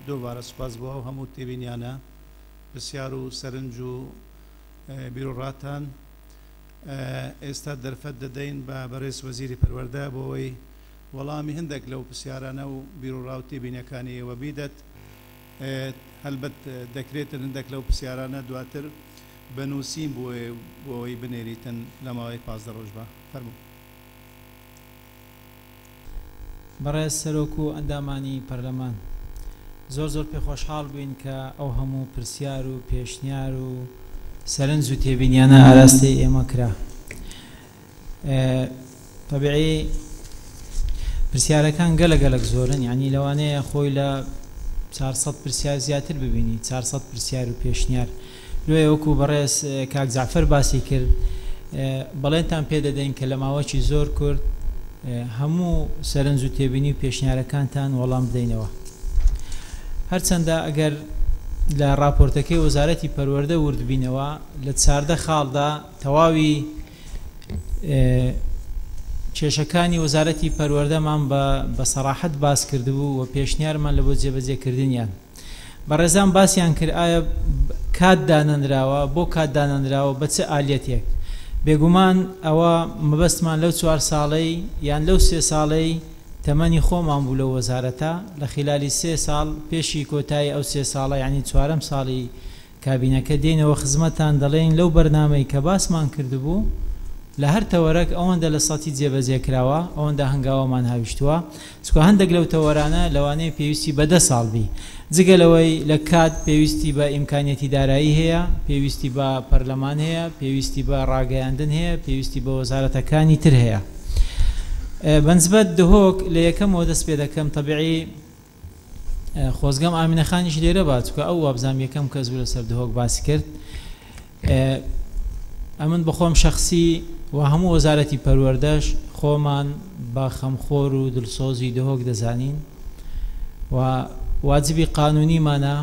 دووبارە سوپاس بۆ ئەو هەموو تێبینیانە، پرسیار و سەرنج و بیروڕاتان. ئێستا دەرفەت دەدەین بە بەڕێز وەزیری پەروەردە بۆ ئەوەی وەڵامی هەندێک لەو پرسیارانە و بیروڕا و تێبینیەکانی ئێوە بیدەت. هەلبەت دەکرێتن هەندێک لەو پرسیارانە دواتر بە نووسین بۆ ئەوەی بنێریتن لە ماوەی 15 ڕۆژ با. فەرموو. بەڕێز سەرۆک و ئەندامانی پەرلەمان، زۆر زۆر پێخۆشحاڵ بووین کە ئەو هەموو پرسیار و پێشنیار و سەرنج و تێبینیانە ئاراستەی ئێمە کرا. تەبیعی پرسیارەکان گەلە گەلەک زۆرن، یعنی لەوانەیە خۆی لە 400 پرسیار زیاتر ببینی، 400 پرسیار و پێشنیار. لۆیە وەکو بەڕێز کاک جەعفەر باسی کرد، بەڵێنتان پێدەدەین کە لە ماوەکی زۆر کورت هەموو سەرنج و تێبینی و پێشنیارەکانتان وەڵام بدەینەوە. هەرچەندە ئەگەر لە راپۆرتەکەی وەزارەتی پەروەردە ورد بینەوە لە 14 خاڵدا تەواوی کێشەکانی وەزارەتی پەروەردەمان بە سەراحەت باس کردبوو و پێشنیارمان لە بۆ جێبەجێکردنیان. بەڕێزان باسیان کرد ئایا کات دانەنراوە، بۆ کات دانەنراوە، بە چ ئالیەتێک؟ بێگومان ئەوە مەبەستمان لەو 4 ساڵەی یان لەو 3 ساڵەی تەمەنی خۆمان بوو لەو وەزارەتە لە خلالی 3 ساڵ پێشی کۆتایی ئەو 3 ساڵە، یعنی چوارەم ساڵی کابینەکە دێنەوە خزمەتان دەڵێن لەو بەرنامەی کە باسمان کردبوو لە هەر تەوەرەک ئەوەندە لە سەتی جێبەجێ کراوە، ئەوەندە هەنگاوەمان هاویشتووە، چونکە هەندێک لەو تەوەرانە لەوانەیە پێویستی بە 10 ساڵ بی، جگە لەوەی لە کات پێویستی بە ئیمکانیەتی دارایی هەیە، پێویستی بە پەرلەمان هەیە، پێویستی بە ڕاگەیاندن هەیە، پێویستی بە وەزارەتەکانی تر هەیە. بەنسبەت دهۆک لە یەکەمەوە دەست پێ دەکەم. تەبیعی خۆزگەم ئامینە خانیش لێرە با، چونکە ئەو وابزانم یەکەم کەس بوو لەسەر دهۆک باسی کرد. ئەمن بەخۆم شەخسی و هەموو وەزارەتی پەروەردەش خۆمان بە خەمخۆر و دڵسۆزی دهۆک دەزانین و واجبی قانونیمانە،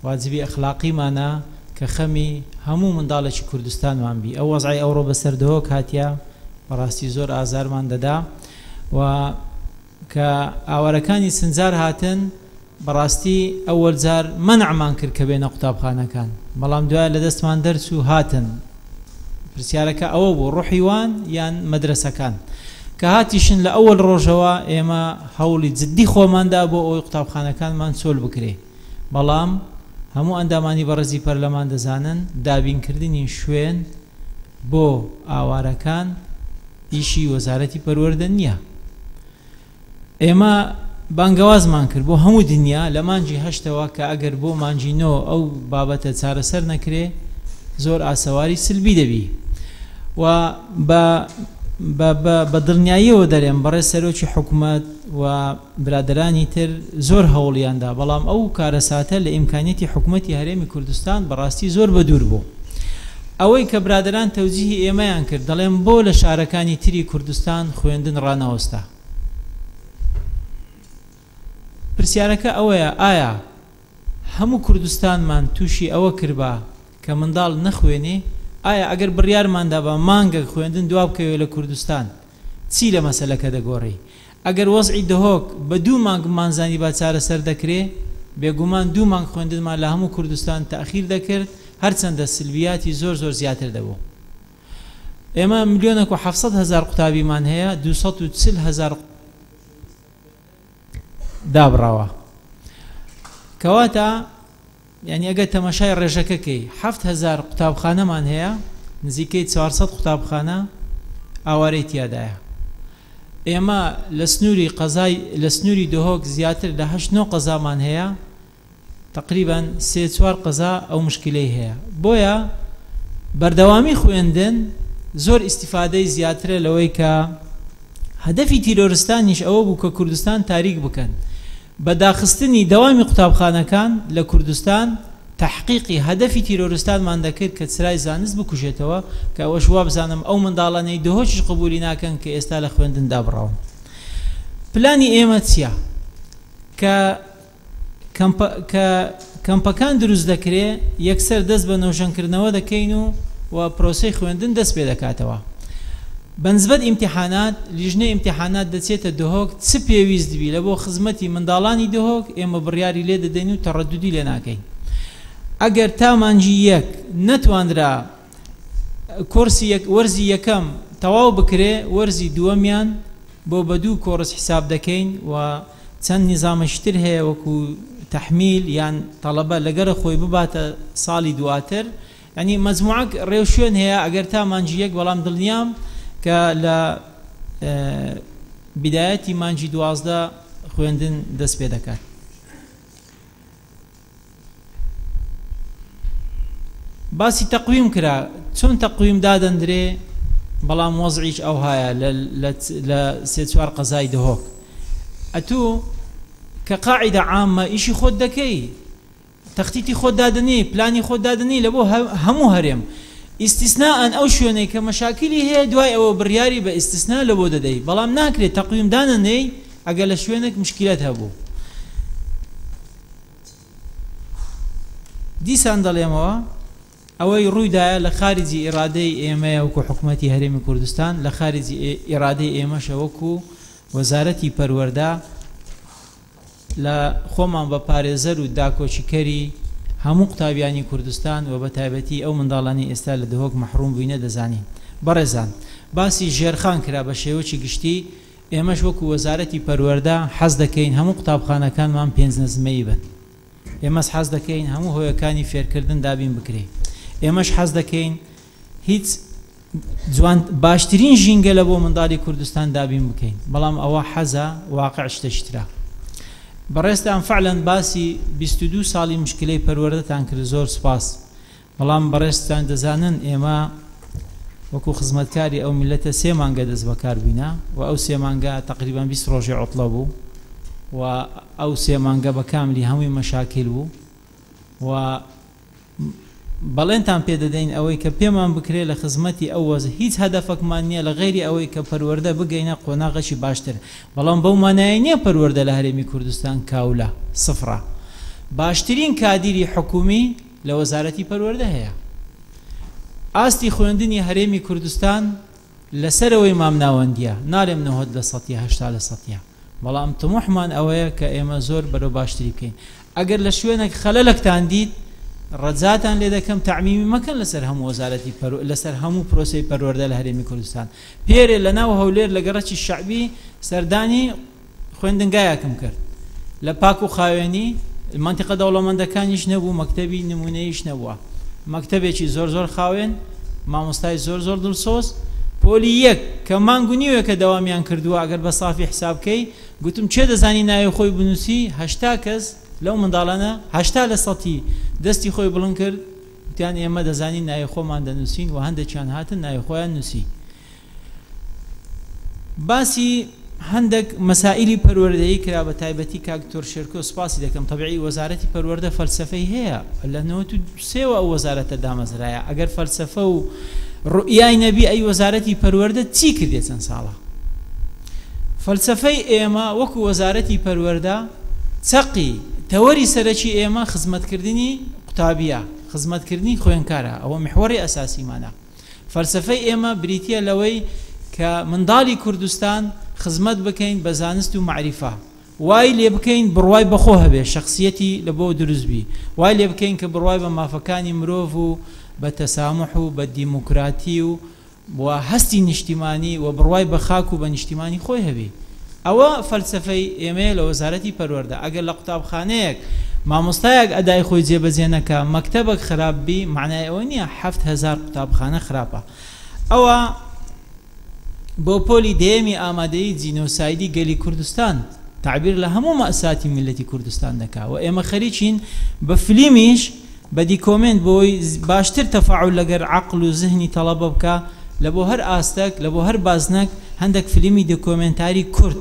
واجبی ئەخلاقیمانە کە خەمی هەموو منداڵێکی کوردستانمان بی. ئەو وەزعی ئەوڕۆ بەسەر دهۆک هاتیە بەڕاستی زۆر ئازارمان دەدا و کە ئاوارەکانی سنجار هاتن بەڕاستی ئەوەل جار مەنعمان کرد کە بێنە قوتابخانەکان، بەڵام دوای لە دەستمان دەرچوو هاتن. پرسیارەکە ئەوە بوو ڕۆحیوان یان مەدرەسەکان کە هاتیشن لە ئەوەل ڕۆژەوە ئێمە هەوڵی جدی خۆماندا بۆ ئەوەی قوتابخانەکانمان چۆل بکرێ، بەڵام هەموو ئەندامانی بەڕێزی پەرلەمان دەزانن دابینکردنی شوێن بۆ ئاوارەکان ئیشی وەزارەتی پەروەردە نییە. ئێمە بانگەوازمان کرد بۆ هەموو دنیا لە مانگی هەشتەوە کە ئەگەر بۆ مانگی نۆ ئەو بابەتە چارەسەر نەکرێ زۆر ئاسەواری سلبی دەبی و بە دڵنیاییەوە دەرێم بەڕێز سەرۆکی حکوومەت و برادرانی تر زۆر هەوڵیاندا، بەڵام ئەو کارەساتە لە ئیمکانیەتی حکوومەتی هەرێمی کوردستان بەڕاستی زۆر بەدوور بوو. ئەوەی کە برادران تەوجیهی ئێمەیان کرد دەڵێم بۆ لە شارەکانی تری کوردستان خوێندن ڕانەوەستا. پرسیارەکە ئەوەیە ئایا هەموو کوردستانمان تووشی ئەوە کردبا کە منداڵ نەخوێنێ؟ ئایا ئەگەر بڕیارماندا بە مانگەک خوێندن دوا بکەوێت لە کوردستان چی لە مەسەلەکە دەگۆڕی؟ ئەگەر وەزعی دهۆک بە 2 مانگمان زانی با چارەسەر دەکرێ، بێگومان 2 مانگ خوێندنمان لە هەموو کوردستان تەئخیر دەکرد، هەرچەندە سلبیاتی زۆر زۆر زیاتر دەبوو. ئێمە 1,700,000 قوتابیمان هەیە، 240,000 دابڕاوە. کەواتە یعنی ئەگەر تەماشای ڕێژەکە کەی 7,000 قوتابخانەمان هەیە، نزیکەی 400 قوتابخانە ئاوارەی تیادایە. ئێمە لە سنووری قەزای لە سنووری دهۆک زیاتر لە 8-9 قەزامان هەیە، تقریبا 3-4 قەزا ئەو مشکلەی هەیە. بۆیە بەردەوامی خوێندن زۆر ئیسیفادەی زیاترە لەوەی کە هەدەفی تیرۆرستانیش ئەوە بوو کە کوردستان تاریک بکەن. بە داخستنی دەوامی قوتابخانەکان لە کوردستان تحقیقی هەدەفی تیرۆرستانمان دەکرد کە چرای زانست بکوژێتەوە، کە ئەوەش وا بزانم ئەو منداڵانەی دهۆکیش قبولی ناکەن کە ئێستا لە خوێندن دابڕاون. پلانی ئێمە چییە؟ کە کەمپەکان دروست دەکرێ یەکسەر دەست بە نۆژەنکردنەوە دەکەین و پرۆسەی خوێندن دەست پێ دەکاتەوە. بەنسبەت ئیمتیحانات، لیژنەی ئیمتیحانات دەچێتە دهۆک، چ پێویست بی لە بۆ خزمەتی منداڵانی دهۆک ئێمە بڕیاری لێ دەدەین و تەڕەدودی لێ ناکەین. ئەگەر تا مانگی یەک نەتوانرا کۆرسی یەک وەرزی یەکەم تەواو بکرێ، وەرزی دووەمیان بۆ بە دوو کۆرس حیساب دەکەین و چەند نیزامەشی تر هەیە وەکو تەحمیل یان تەڵەبە لەگەرە خۆی بباتە ساڵی دواتر، یانی مەجموعەک ڕێوشوێن هەیە ئەگەر تا مانگی یەک، بەڵام دڵنیام کە لە بیدایەتی مانگی 12 خوێندن دەست پێ دەکات. باسی تەقویم کرا، چۆن تەقویم دادەندرێ، بەڵام وەزعیش ئەوهایە لە سێ چوار قەزای دهۆک. ئەتوو کە قاعدە عامە ئیشی خۆت دەکەی، تەختیتی خۆت دادەنێی، پلانی خۆت دادەنێی لە بۆ هەموو هەرێم، ئیستیسنائەن ئەو شوێنەی کە مەشاکیلی هەیە دوای ئەوە بڕیاری بە ئیستیسنا لە بۆ دەدەی، بەڵام ناکرێت تەقویم دانەنێی ئەگەر لە شوێنێک مشکیلەت هەبوو. دیسان دەڵێمەوە ئەوەی ڕوویدایە لە خارجی ئیرادەی ئێمەیە وەکو حکومەتی هەرێمی کوردستان، لە خارجی ئیرادەی ئێمەشە وەکو وەزارەتی پەروەردە، لە خۆمان بە پارێزەر و داکۆکیکەری هەموو قوتابیانی کوردستان و بە تایبەتی ئەو منداڵانەی ئێستا لە دهۆک مەحروم بووینە دەزانین. بەڕێزان باسی ژێرخان کرا بە شێوەکی گشتی، ئێمەش وەکو وەزارەتی پەروەردە حەز دەکەین هەموو قوتابخانەکانمان پێنج نەزمەیی بن. ئێمەش حەز دەکەین هەموو هۆیەکانی فێرکردن دابین بکرێ. ئێمەش حەز دەکەین هیچ جوان باشترین ژینگە لە بۆ منداڵی کوردستان دابین بکەین، بەڵام ئەوە حەزە، واقع شتێکی ترە. بەڕێزتان فعلەن باسی 22 ساڵی مشکلەی پەروەردەتان کرد، زۆر سوپاس. بەڵام بەڕێزتان دەزانن ئێمە وەکو خزمەتکاری ئەو میلەتە سێ مانگە دەست بەکار بووینە و ئەو سێ مانگە تقریبا 20 ڕۆژی عوتڵە بوو و ئەو سێ مانگە بە کاملی هەمووی مەشاکیل بوو و بەڵێنتان پێدەدەین ئەوەی کە پێمان بکرێت لە خزمەتی ئەو وەز هیچ هەدەفەکمان نییە لە غەیری ئەوەی کە پەروەردە بگەینە قۆناغێکی باشتر، بەڵام بەو مانایە نییە پەروەردە لە هەرێمی کوردستان کاولە سفرە. باشترین کادیری حکومی لە وەزارەتی پەروەردە هەیە. ئاستی خوێندنی هەرێمی کوردستان لەسەرەوەی مامناوەندیە، ناڵێم 90% 80%، بەڵام تموحمان ئەوەیە کە ئێمە زۆر بەرەو باشتری بکەین. ئەگەر لە شوێنێک خەلەلەکتان دیت ڕەجاتان لێ دەکەم تەعمیمی مەکەن لەسەر هەموو وەزارەتی لەسەر هەموو پرۆسەی پەروەردە لە هەرێمی کوردستان. پێرێ لە ناو هەولێر لە گەڕەکی شەعبی سەردانی خوێندنگایەکم کرد لە پاک و خاوێنی، منطقە دەوڵەمەندەکانیش نەبوو، مەکتەبی نمونەیش نەبووە، مەکتەبێکی زۆر زۆر خاوێن، مامۆستای زۆر زۆر دڵسۆز، پۆلی یەک کە مانگ و نیوێکە دەوامیان کردووە ئەگەر بە سافی حساب بکەی، گوتم کێ دەزانی ناوی خۆی بنووسی؟ 80 کەس لەو منداڵانە 80% دەستی خۆی بڵند کرد، وتیان ئێمە دەزانین ناوی خۆمان دەنووسین و هەندێکیان هاتن ناوی خۆیان نووسی. باسی هەندێک مەسائلی پەروەردەیی کرا بە تایبەتی کاک دکتۆر شێرکۆ سوپاسی دەکەم. تەبیعی وەزارەتی پەروەردە فەلسەفەی هەیە، لە 93 ئەو وەزارەتە دامەزرایە. ئەگەر فەلسەفە و ڕؤیای نەبی ئەی وەزارەتی پەروەردە چی کردێ چەند ساڵە؟ فەلسەفەی ئێمە وەکو وەزارەتی پەروەردە چەقی تەوەری سەرەکی ئێمە خزمەتکردنی قوتابیە، خزمەتکردنی خوێنکارە، ئەوە محوەری ئەساسیمانە. فەلسەفەی ئێمە بریتیە لەوەی کە منداڵی کوردستان خزمەت بکەین بە زانست و معریفە، وای لێ بکەین بڕوای بەخۆ هەبێ، شخصیەتی لە بۆ دروست بی، وای لێ بکەین کە بڕوای بە مافەکانی مرۆڤ و بە تەسامح و بە دیموکراتی و هەستی نیشتیمانی و بڕوای بە خاک و بە نیشتیمانی خۆی هەبی. ئەوە فەلسەفەی ئێمەیە لە وەزارەتی پەروەردە. ئەگەر لە قوتابخانەیەک مامۆستایەک ئەدای خۆی جێبەجێ نەکا، مەکتەبێک خراپ بی، معنای ئەوە نییە 7000 قوتابخانە خراپە. ئەوە بۆ پۆلی دەیەمی ئامادەیی جینۆسایدی گەلی کوردستان تعبیر لە هەموو مەساتی میلەتی کوردستان دەکا و ئێمە خەریکین بە فلیمیش بە دیکۆمێنت بۆی باشتر تەفاعول لەگەر عەقل و زهنی تەڵەبە بکە لە بۆ هەر ئاستەک لە بۆ هەر بازنەک هەندێک فلیمی دیکۆمێنتاری کورد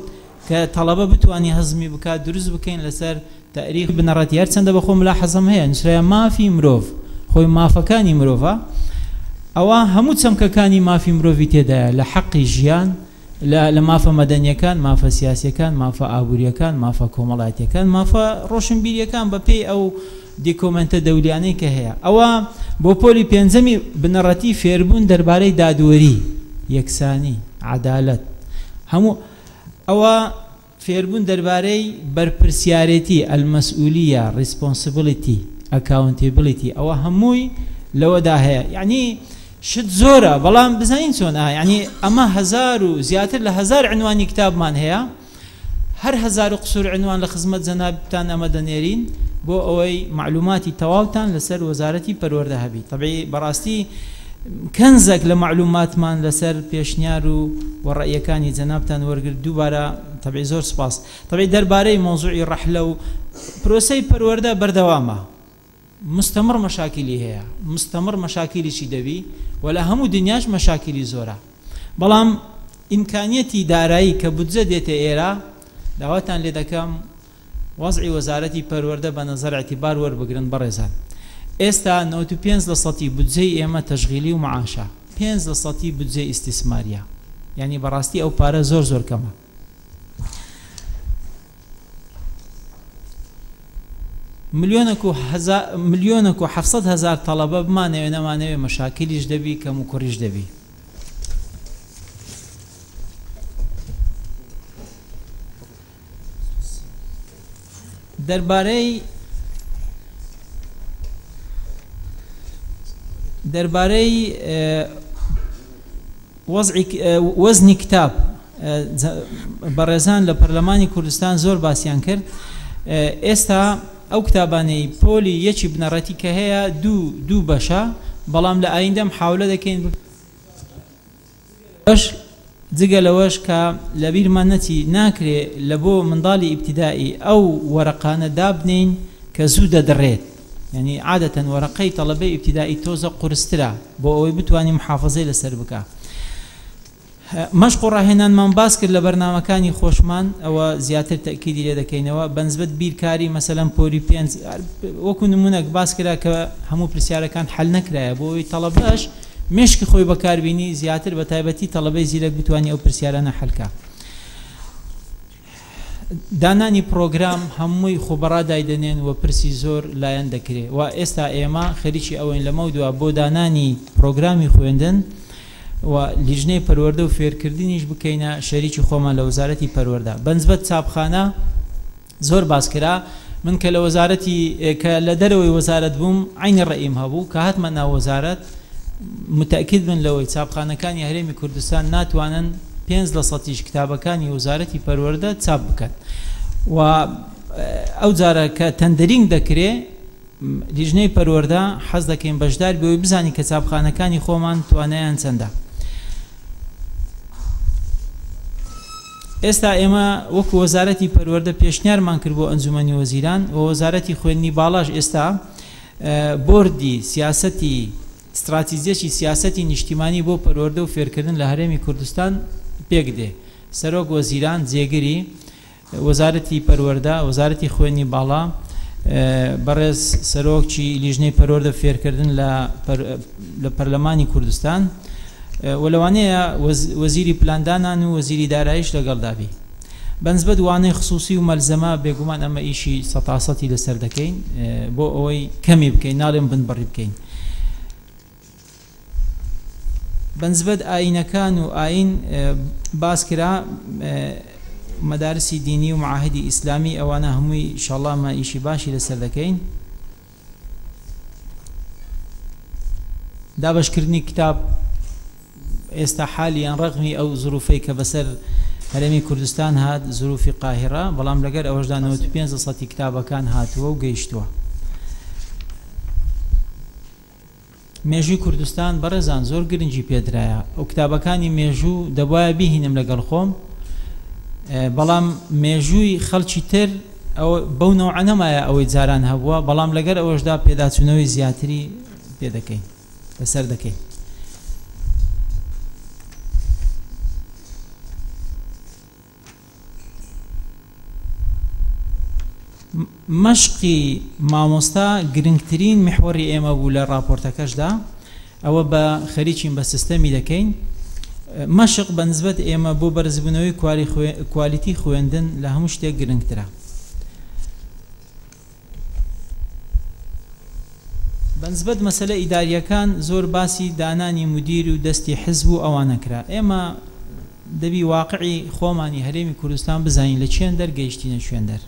کە تەڵەبە بتوانی هەزمی بکات دروست بکەین لەسەر تاریخ بنەڕەتی. هەرچەندە بە خۆم ملاحەزەم هەیە نووسرایە مافی مرۆڤ، خۆی مافەکانی مرۆڤە، ئەوە هەموو چەمکەکانی مافی مرۆڤی تێدایە، لە حەقی ژیان، لە مافە مەدەنیەکان، مافە سیاسیەکان، مافە ئابووریەکان، مافە کۆمەڵایەتیەکان، مافە ڕۆشنبیریەکان بەپێی ئەو دیکۆمێنتە دەولیانەی کە هەیە. ئەوە بۆ پۆلی پێنجەمی بنەڕەتی فێربوون دەربارەی دادوەری. یەکسانی، عەدالەت، هەموو ئەوە فێربوون دەربارەی بەرپرسیارێتی، المسئولیە، Responsibility، Accountability، ئەوە هەمووی لەوەدا هەیە. یەعنی شت زۆرە بەڵام بزانین چۆن ئا یەعنی ئەمە هەزار و زیاتر لە هەزار عنوانی کتابمان هەیە، هەر هەزار و قسور عنوان لە خزمەت جەنابتان ئەمە دەنێرین بۆ ئەوەی مەعلوماتی تەواوتان لەسەر وەزارەتی پەروەردە هەبی. تەبعی بەڕاستی کەنزەک لە مەعلوماتمان لەسەر پێشنیار و و ڕەئیەکانی جەنابتان وەرگرت، دووبارە تەبعی زۆر سوپاس. تەبعی دەربارەی مەوزوعی ڕەحلە و پرۆسەی پەروەردە بەردەوامە، مستمر مەشاکیلی هەیە، مستمر مەشاکیلیشی دەبی و لە هەموو دنیاش مەشاکیلی زۆرە، بەڵام ئیمکانیەتی دارایی کە بودجە دێتە ئێرە داواتان لێ دەکەم وەزعی وەزارەتی پەروەردە بە نەزەر ئیعتیبار وەربگرن بەڕێزان ئێستا 95 لە سەتی بودجەی ئێمە تەشغیلی و معاشە، 5 لە سەتی بودجەی ئیستیسماریە، یانی بەڕاستی ئەو پارە زۆر زۆر کەمە. ملیۆنەک و هەزار ملیۆنەک و حەفسەد هەزار تەڵەبە بمانەوێ نەمانەوێ مەشاکیلیش دەبی کەم و کوڕیش دەبی. دەربارەی دەربارەی وەزعی وەزنی کتاب بەڕێزان لە پەرلەمانی کوردستان زۆر باسیان کرد ئێستا ئەو کتابانەی پۆلی یەکی بنەڕەتی کە هەیە دوو دوو بەشە بەڵام لە ئایندە محاولە دەکەین بەش جگە لەوەش کە لەبیرمان نەچی ناکرێ لە بۆ منداڵی ئیبتیدائی ئەو وەرەقانە دابنێین کە زوو دەدڕێت یانی عادەتەن وەرەقەی تەڵەبەی ئیبتیدائی تۆزە قورسترە بۆ ئەوەی بتوانی محافەزەی لەسەر بکا. مەشق و ڕاهێنانمان باس کرد لە بەرنامەکانی خۆشمان ئەوە زیاتر تەئکیدی لێ دەکەینەوە بەنسبەت بیرکاری مەسەلەن پۆلی پێنج وەکو نمونەک باس کرا کە هەموو پرسیارەکان حەل نەکرایە بۆ ئەوەی تەڵەبەش مێشکی خۆی بەکاربینی زیاتر بە تایبەتی تەڵەبەی زیرەک بتوانی ئەو پرسیارانە حەلکا. دانانی پڕۆگرام هەمووی خوبەڕا دایدەنێن و پرسی زۆر لایەن دەکرێ و ئێستا ئێمە خەریکی ئەوەین لەمەودوا بۆ دانانی پڕۆگرامی خوێندن و لیژنەی پەروەردە و فێرکردنیش بکەینە شەریکی خۆمان لە وەزارەتی پەروەردە. بەنسبەت چاپخانە زۆر باس کرا من کە لە وەزارەتی کە لە دەرەوەی وەزارەت بووم عەینی ڕەئیم هەبوو کە هاتمە ناو وەزارەت متەئکید بن لەوەی چاپخانەکانی هەرێمی کوردستان ناتوانن پێنج لە سەتیش کتابەکانی وەزارەتی پەروەردە چاپ بکەن و ئەو جارە کە تەندرینگ دەکرێ لیژنەی پەروەردە حەز دەکەین بەشدار بێ و بزانین کە چاپخانەکانی خۆمان توانایان چەندە. ئێستا ئێمە وەکو وەزارەتی پەروەردە پێشنیارمان کرد بۆ ئەنجومەنی وەزیران و وەزارەتی خوێندنی باڵاش ئێستا بۆردی سیاسەتی ستراتیجیەکی سیاسەتی نیشتیمانی بۆ پەروەردە و فێرکردن لە هەرێمی کوردستان پێکدێ، سەرۆک وەزیران، جێگری وەزارەتی پەروەردە، وەزارەتی خوێندنی باڵا، بەڕێز سەرۆکی لیژنەی پەروەردە فێرکردن لە پەرلەمانی کوردستان و لەوانەیە وەزیری پلاندانان و وەزیری داراییش لەگەڵدا بی. بەنسبەت وانەی خسوسی و مەلزەمە بێگومان ئەمە ئیشی سەتاسەتی لەسەر دەکەین بۆ ئەوەی کەمی بکەین ناڵێم بنبڕی بکەین. بەنسبەت ئایینەکان و ئایین باس کرا مەدارسی دینی و معاهدی ئیسلامی ئەوانە هەمووی ئیشەڵا مە ئیشی باشی لەسەر دەکەین. دابەشکردنی کتاب ئێستا حالیان ڕەغمی ئەو زروفەی کە بەسەر هەرێمی کوردستان هات زروفی قاهیڕە بەڵام لەگەر ئەوەشدا 95 لە سەتی کتابەکان هاتووە و گەیشتووە. مێژووی کوردستان بەڕێزان زۆر گرنگی پێدرایە ئەو کتابەکانی مێژوو دەبوایە بیهینم لەگەڵ خۆم بەڵام مێژووی خەڵکی تر بەو نەوعە نەمایە ئەوەی جاران هەبووە بەڵام لەگەر ئەوەشدا پێداچوونەوەی زیاتری پێ دەکەین لەسەر دەکەین. مەشقی مامۆستا گرنگترین میحوەری ئێمە بوو لە ڕاپۆرتەکەشدا ئەوە بە خەریکین بە سیستەمی دەکەین مەشق بە نسبەت ئێمە بۆ بەرزبوونەوەی کوالیتی خوێندن لە هەموو شتێک گرنگترە. بەنسبەت مەسەلە ئیداریەکان زۆر باسی دانانی مدیر و دەستی حزب و ئەوانە کرا. ئێمە دەبی واقعی خۆمانی هەرێمی کوردستان بزانین لە چێن دەر گەیشتینە شوێن دەر.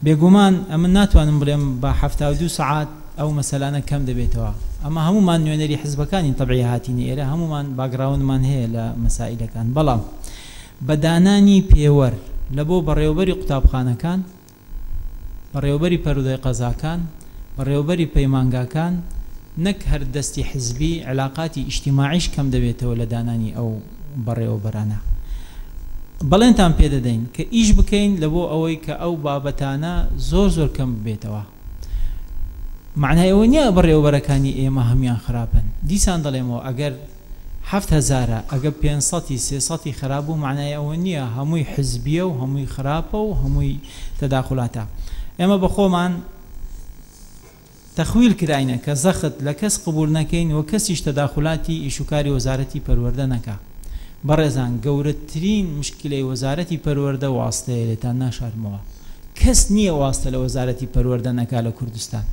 بێگومان ئەمن ناتوانم بڵێم بە 72 سەعات ئەو مەسەلانە کەم دەبێتەوە. ئەمە هەمومان نوێنەری حزبەکانی تەبعی هاتینە ئێرە، هەمومان background مان هەیە لە مەسائلەکان. بەڵام بەدانانی پێوەر لە بۆ بەڕێوەبەری قوتابخانەکان، بەڕێوەبەری پەروەردەی قەزاکان، بەڕێوەبەری پەیمانگاکان، نەک هەر دەستی حزبی، علاقاتی ئیجتیماعیش کەم دەبێتەوە لە دانانی ئەو بەڕێوەبەرانە. بەڵێنتان پێدەدەین کە ئیش بکەین لە بۆ ئەوەی کە ئەو بابەتانە زۆر زۆر کەم ببێتەوە. معنای ئەوە نییە بەڕێوەبەرەکانی ئێمە هەموان خراپن. دیسان دەڵێمەوە ئەگەر 7000 ئەگەر 500 300 خراپ بوو، معنای ئەوە نییە هەمووی حزبیە و هەمووی خراپە و هەمووی تەداخلاتە. ئێمە بە خۆمان تەخویل کراینە کە زەخت لە کەس قبول نەکەین و کەسیش تەداخلاتی ئیشوکاری وەزارەتی پەروەردە نەکا. بەڕێزان گەورەترین مشکلەی وەزارەتی پەروەردە واستەیە، لێتان ناشارمەوە. کەس نییە واستە لە وەزارەتی پەروەردە نەکا لە کوردستان،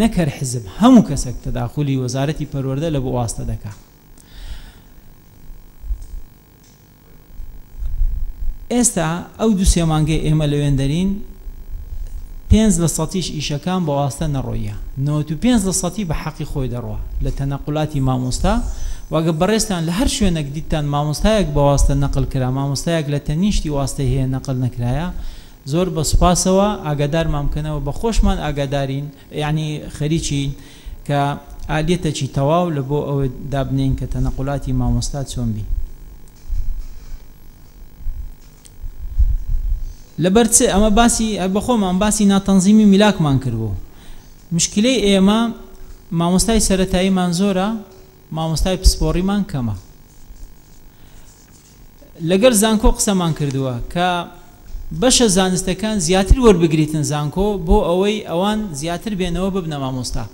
نەک هەر حزب، هەموو کەسێک تەداخلی وەزارەتی پەروەردە لە بۆ واستە دەکا. ئێستا ئەو دوو سێ مانگەی ئێمە لەوێن دەرین 5% ئیشەکان بە واستە نەڕۆیە، 95% بە حەقی خۆی دەڕوە لە تەنەقولاتی مامۆستا. واگە بەڕێزتان لە هەر شوێنێک دیتتان مامۆستایەک بە واستە نەقل کرا، مامۆستایەک لە تەنیشتی واستەی هەیە نەقل نەکرایە، زۆر بە سوپاسەوە ئاگادارمان بکەنەوە، بە خۆشمان ئاگادارین، یعنی خەریکین کە ئالیەتێکی تەواو لە بۆ ئەوە دابنین کە تەنەقولاتی مامۆستا چۆن بی. لەبەر چ ئەمە باسی بەخۆمان باسی ناتەنزیمی میلاکمان کردبوو. مشکلەی ئێمە مامۆستای سەرەتاییمان زۆرە، مامۆستای پسپۆڕیمان کەمە. لەگەڵ زانکۆ قسەمان کردووە کە بەشە زانستەکان زیاتر وەربگریتن زانکۆ بۆ ئەوەی ئەوان زیاتر بێنەوە ببنە مامۆستا.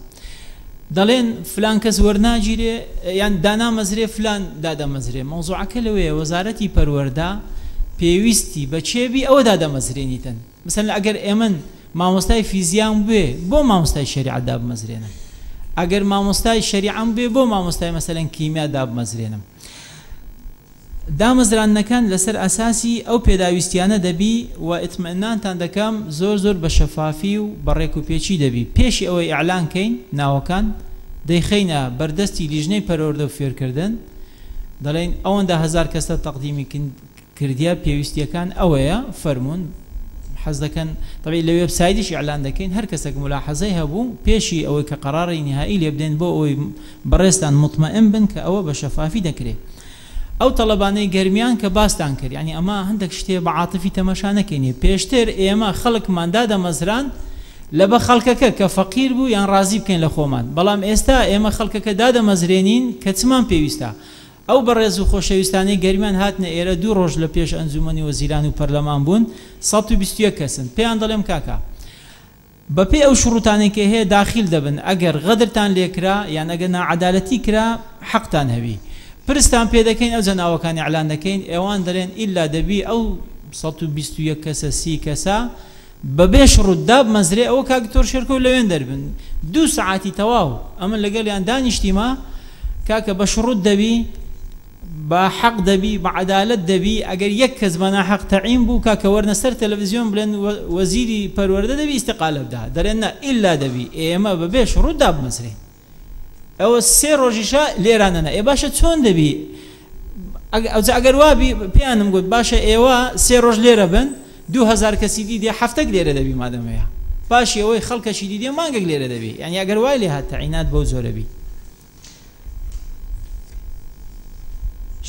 دەڵێن فلان کەس وەرناگیرێ یان دانامەزرێ فلان دادەمەزرێ. مەوزوعەکە لەوەیە وەزارەتی پەروەردە پێویستی بە چێبی ئەوە دادەمەزرێنیتن. مثلا ئەگەر ئێمن مامۆستای فیزیان بێ بۆ مامۆستای شەریعە دابمەزرێنم، ئەگەر مامۆستای شەریعەم بێ بۆ مامۆستای مەسەلەن کیمیا دابمەزرێنم. دامەزراندنەکان لەسەر ئەساسی ئەو پێداویستیانە دەبی و ئیتمئنانتان دەکەم زۆر زۆر بە شەفافی و بە ڕێک و پێچی دەبی. پێشی ئەوەی ئیعلان کەین ناوەکان دەیخەینە بەردەستی لیژنەی پەروەردە و فێرکردن، دەڵێن ئەوەندە هەزار کەسە تەقدیمی کردیا، پێویستیەکان ئەوەیە فەرمونون حەز دەکەن. طبعی لە وێبسایتیش ئیعلان دەکەین، هەر کەسێک ملاحەزەی هەبوو پێشی ئەوەی کە قەراری نهایی لێ بدەین بۆ ئەوەی بەڕێزتان مطمئن بن کە ئەوە بە شەفافی دەکرێت. ئەو تەڵەبانەی گەرمیان کە باستان کرد، یعنی ئەمە هەندێک شتێ بە عاتفی تەماشا نەکەینێ. پێشتر ئێمە خەڵکمان دادەمەزران لە بە خەڵکەکە کە فەقیر بوو یان ڕازی بکەین لە خۆمان، بەڵام ئێستا ئێمە خەڵکەکە دادەمەزرێنین کە چمان پێویستە. ئەو بەڕێز و خۆشەویستانەی گەرمیان هاتنە ئێرە دوو ڕۆژ لە پێش ئەنجومەنی وەزیران و پەرلەمان بوون، 121 کەسن. پێیان دەڵێم کاکە بەپێی ئەو شروطانەی کە هەیە داخل دەبن، ئەگەر غەدرتان لێکرا یان ئەگەر ناعەدالەتی کرا حەقتان هەبی. پرستان پێ دەکەین، ئەو جەناوەکانی ئەعلان دەکەین، ئێوان دەڵێن ئیلا دەبی ئەو 121 کەسە 30 کەسە بەبێ شروط دابمەزرێ. ئەوە کاک دکتۆر شێرکۆ لەوێن دەربن دوو سەعاتی تەواو ئەمن لەگەڵیان دانیشتیمە کاکە بە شروط دەبی، بە حەق دەبی، بە عەدالەت دەبی. ئەگەر یەک کەس بە ناحەق تەعین بوو کاکە وەرنە سەر تەلەڤیزیۆن بڵێن وەزیری پەروەردە دەبی ئیستیقالە بدا، دەڵێن نا ئیلا دەبی ئێمە بەبێ شروط دابمەزرێن. ئەوە سێ ڕۆژیشە لێرانەنا. ئێ باشە چۆن دەبی؟ ئەوجا ئەگەر وابی پێیانم گوت باشە ئێوە سێ ڕۆژ لێرە بن، 2000 کەسی دی دێ هەفتەک لێرە دەبی مادەمەیە، پاشی ئەوەی خەڵکەشی دی دێ مانگێک لێرە دەبی. یعنی ئەگەر وای لێ هات تەعینات بەو جۆرە بی.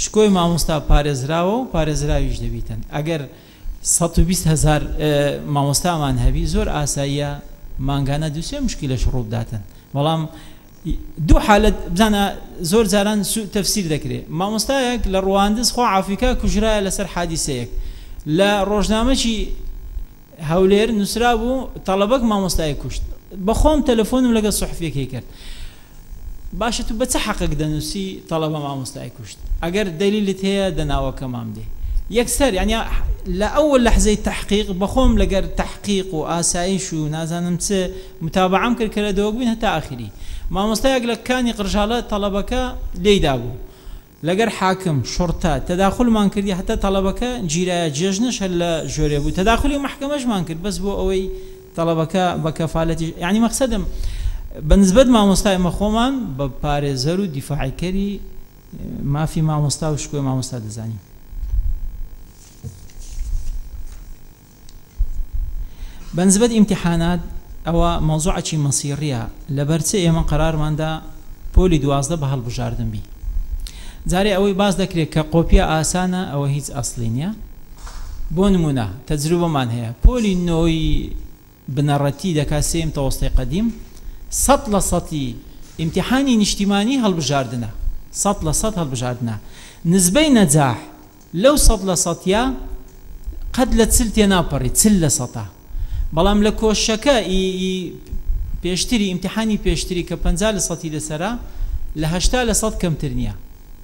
شکۆی مامۆستا پارێزراوە و پارێزراویش دەبیتن. ئەگەر 120,000 مامۆستامان هەبی زۆر ئاساییە مانگانە دووسێ مشکلەش ڕوو بداتن. بەڵام دوو حالت بزانە زۆر جاران سوء تەفسیر دەکرێت. مامۆستایەک لە ڕواندز خوا ئافریکا کوژرایە لەسەر حادیسەیەک، لە ڕۆژنامەکی هەولێر نووسرا بوو تەڵەبەک مامۆستای کوشت. بەخۆم تەلەفۆنم لەگەڵ سوحفیەکەی کرد، باشە تو بە چه حەقێک دەنووسی تەڵەبە مامۆستای کوشت؟ ئەگەر دەلیلت هەیە دەناوەکەمام دێ. یەکسەر یعنی لە ئەول لەحزەی تەحقیق بەخۆم لەگەر تەحقیق و ئاسایش و نازانم چ متابعەم کرد کە لە دەوەک بووین هەتا ئاخری. مامۆستایەک لە کانی قرژاڵە تەڵەبەکە لێی دابوو لەگەر حاکم، شوڕتە، تەداخولمان کردی هەتا تەڵەبەکە گیرایە جێژنەش هەر لە ژۆرێ بوو تەداخولی مەحکەمەشمان کرد بەس بۆ ئەوەی تەڵەبەکە بە کەفالەتی یانی مەقسەدم بە نسبەت مامۆستا ئێمە خۆمان بە پارێزەر و دیفاعیکەری مافی مامۆستا و شکۆی مامۆستا دەزانین. بەنسبەت ئیمتیحانات ئەوە مەوزوعەکی مەسیڕیە لەبەر چ ئێمە قەرارمان دا پۆلی 12 بە هەڵبژاردن بی جارێ ئەوەی باس دەکرێت کە قۆپیە ئاسانە ئەوە هیچ ئەسڵی نییە بۆ نمونە تەجروبەمان هەیە پۆلی نۆی بنەڕەتی دەکا سێیم تەوەستەی قەدیم 100% ئیمتیحانی نیشتیمانی هەڵبژاردنە 100% هەڵبژاردنە نسبەی نەجاح لەو سەد لە سەتیە قەت لە 40 تێناپەڕی 40 لە سەتە بەڵام لە کۆشەکە ئی ئی پێشتری ئیمتیحانی پێشتری کە 50 لە سەتی لەسەرە لە 80% کەمتر نییە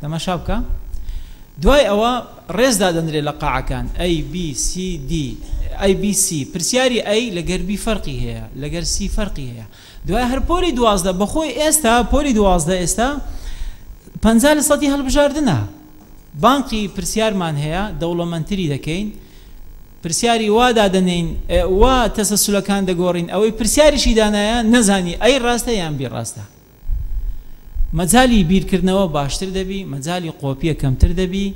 تەماشا بکە دوای ئەوە ڕێز دادەنرێ لە قاعەکان A B C D A B C پرسیاری A لەگەر B فەرقی هەیە لەگەر C فەرقی هەیە دوای هەر پۆلی 12 بەخۆی ئێستا پۆلی 12 ئێستا 50% هەڵبژاردنە بانقی پرسیارمان هەیە دەوڵەمەندتری دەکەین پرسیاری وا دادەنێین وا تەسەسولەکان دەگۆڕین ئەوەی پرسیاریشی دانایە نەزانی ئەی ڕاستە یان بی ڕاستە مەجالی بیرکردنەوە باشتر دەبی مەجالی قۆپیە کەمتر دەبی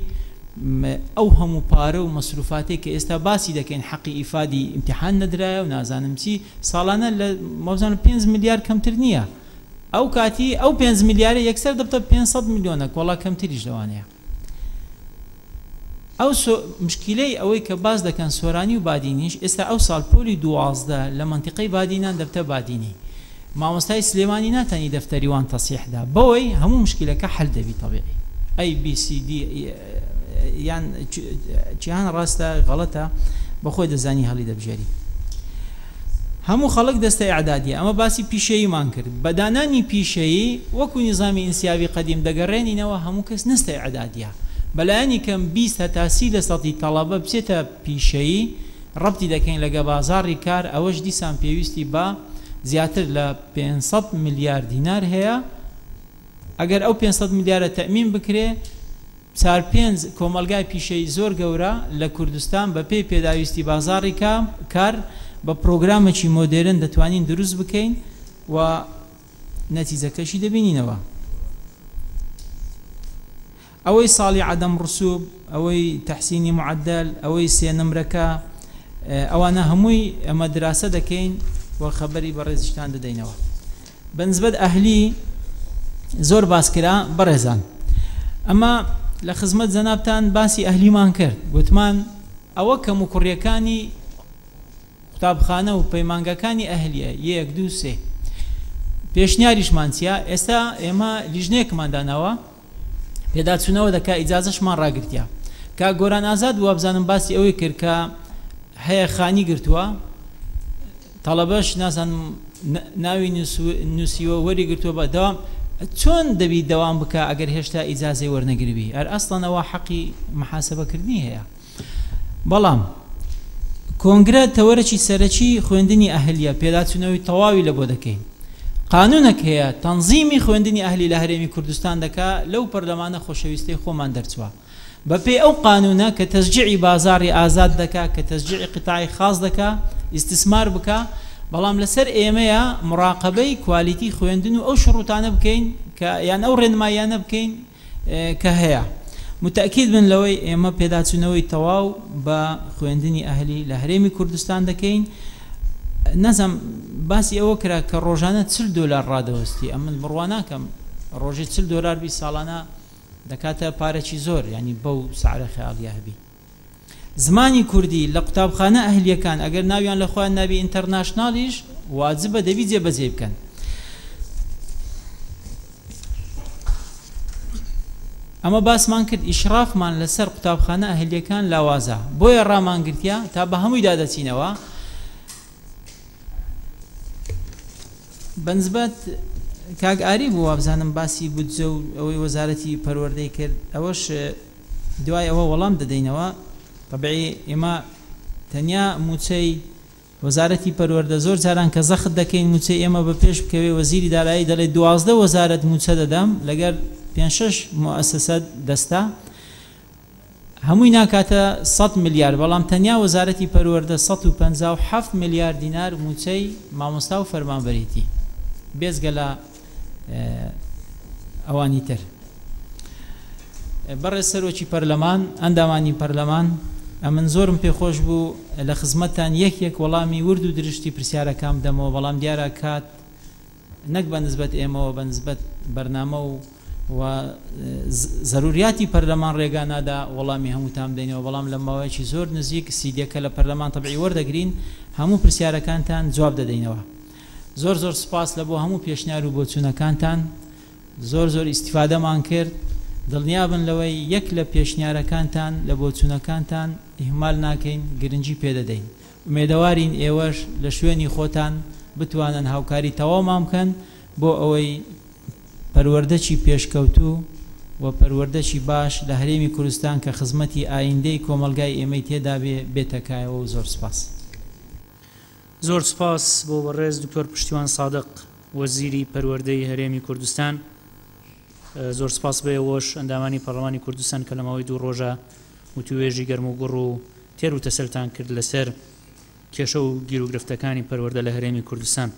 ئەو هەموو پارە و مەسروفاتێک کە ئێستا باسی دەکەین حەقی ئیفادی ئیمتیحان نەدرایە و نازانم چی ساڵانە لە مەبزانم 5 ملیار کەمتر نییە ئەو کاتی ئەو 5 ملیارە یەکسەر دەبتە 500 ملیۆنە وەڵا کەمتریش لەوانەیە ئەو مشکیلەی ئەوەی کە باس دەکەن سۆرانی و بادینیش ئێستا ئەو ساڵ پۆلی 12 لە مەنتیقەی بادینان دەبتە بادینی مامۆستای سلێمانی ناتانی دەفتەری وان تەسیحدا بەوەی هەموو مشکلەکە حەل دەبی تەبیعی A B C D یان چیان ڕاستە غەڵەتە بەخۆی دەزانی هەڵی دەبژێری هەموو خەڵک دەستە ئیعدادیە ئەمە باسی پیشەییمان کرد بە دانانی پیشەیی وەکو نیزامی ئینسیابی قەدیم دەگەڕێنینەوە هەموو کەس نەستە ئیعدادیە بەلایەنی کەم 20 هەتا 30% تەڵەبە بچێتە پیشەیی ڕەبتی دەکەین لەگە بازاڕی کار ئەوەش دیسان پێویستی بە زیاتر لە 500 ملیار دینار هەیە ئەگەر ئەو 500 ملیارە تەئمین بکرێ چار پێنج کۆمەلگای پیشەی زۆر گەورە لە کوردستان بە پێی پێداویستی بازاڕی کار بە پرۆگرامێکی مۆدێرن دەتوانین دروست بکەین و نەتیجەکەشی دەبینینەوە. ئەوەی ساڵی عەدەم ڕسوب، ئەوەی تەحسینی معەدەل، ئەوەی سێ نمرەکە، ئەوانە هەمووی ئەمە دراسە دەکەین و خەبەری بەڕێزیشتان دەدەینەوە. بەنسبەت ئەهلی زۆر باس کرا بەڕێزان. ئەمە لە خزمەت جەنابتان باسی ئەهلیمان کرد، گوتمان ئەوە کەم و کوڕیەکانی قوتابخانە و پەیمانگەکانی ئەهلیە یەک دوو سێ پێشنیاریشمان چییە؟ ئێستا ئێمە لیژنەیەکمان داناوە پێداچوونەوە دەکا ئیجازەشمان ڕاگرتیە کاک گۆران ئازاد وابزانم باسی ئەوەی کرد کە هەیە خانی گرتووە تەڵەبەش نازانم ناوی نووسیوە وەری گرتووە بە دەوام چۆن دەبی دەوام بکە ئەگەر هێشتا ئیجازەی وەرنەگربی ئەر ئەسڵەنەوە حەقی محاسبەکردنی هەیە بەڵام کۆنگرە تەوەرەکی سەرەکی خوێندنی ئەهلیە پێداچوونەوەی تەواوی لە بۆ دەکەین قانونێک هەیە تەنزیمی خوێندنی ئەهلی لە هەرێمی کوردستان دەکا لەو پەرلەمانە خۆشەویستەی خۆمان دەرچووە بەپێی ئەو قانونە کە تەشجیعی بازاڕی ئازاد دەکا کە تەشجیعی قیتاعی خاص دەکا ئیستیسمار بکا بەڵام لەسەر ئێمەیە مراقەبەی کوالیتی خوێندن و ئەو شروتانە بکەین کە یان ئەو ڕێنماییانە بکەین کە هەیە متەکید بن لەوەی ئێمە پێداچوونەوەی تەواو بە خوێندنی ئەهلی لە هەرێمی کوردستان دەکەین نازم باسی ئەوە کرا کە ڕۆژانە 40 دۆلار ڕادەوەستی ئەمن بڕوا ناکەم ڕۆژێ 40 دۆلار بی ساڵانە دەکاتە پارەکی زۆر ینی بەو سعرە خەیاڵیە هەبی زمانی کوردی لە قوتابخانە ئەهلیەکان ئەگەر ناویان لە خۆیان نابی ئینتەرناشناڵیش واجبە دەبی جێبەجێ بکەن. ئەمە باسمان کرد ئیشرافمان لەسەر قوتابخانە ئەهلیەکان لاوازە بۆیە ڕامانگرتیا تا بە هەموویدا دەچینەوە بەنسبەت کاک ئاری بوو وابزانم باسی بودجە و ئەوەی وەزارەتی پەروەردەی کرد ئەوەش دوای ئەوە وەڵام دەدەینەوە. طبیعی ئێمە تەنیا موچەی وەزارەتی پەروەردە زۆر جاران کە زەخت دەکەین مووچەی ئێمە بە پێش بکەوێ، وەزیری دارایی دەڵێ 12 وەزارەت مووچە دەدەم لەگەر پێنج شەش موئەسەسە دەستە، هەمووی ناکاتە 100 ملیار، بەڵام تەنیا وەزارەتی پەروەردە 157 ملیار دینار مووچەی مامۆستا و فەرمانبەرێتی بێجگە لە ئەوانی تر. بەڕێز سەرۆکی پەرلەمان، ئەندامانی پەرلەمان، ئەمن زۆرم پێخۆش بوو لە خزمەتتان یەک یەک وەڵامی ورد و درشتی پرسیارەکان بدەمەوە، بەڵام دیارە کات نەک بە نسبەت ئێمەوە، بە نسبەت بەرنامە و و زەروریاتی پەرلەمان ڕێگا نادا وەڵامی هەمووتان بدەینەوە، بەڵام لە ماوەیەکی زۆر نزیک سیدیەکە لە پەرلەمان تەبعی وەردەگرین، هەموو پرسیارەکانتان جواب دەدەینەوە. زۆر زۆر سپاس لە بۆ هەموو پێشنیار و بۆچوونەکانتان، زۆر زۆر ئیستیفادەمان کرد. دڵنیابن لەوەی یەک لە پێشنیارەکانتان لە بۆچوونەکانتان ئیهمال ناکەین، گرنگی پێدەدەین. ئومێدەوارین ئێوەش لە شوێنی خۆتان بتوانن هاوکاری تەواومان بکەن بۆ ئەوەی پەروەردەکی پێشکەوتوو و پەروەردەکی باش لە هەرێمی کوردستان کە خزمەتی ئایندەی کۆمەڵگای ئێمەی تێدا بێ بێتەکایەوە. و زۆر سپاس. زۆر سپاس بۆ بەڕێز دکتۆر پشتیوان سادق، وەزیری پەروەردەی هەرێمی کوردستان. زۆر سپاس بە ئێوەش ئەندامانی پەرلەمانی کوردستان کە لە ماوەی دوو ڕۆژە وتوێژی گەرم و گوڕ و تێر و تەسەلتان کرد لەسەر کێشە و گیروگرفتەکانی پەروەردە لە هەرێمی کوردستان.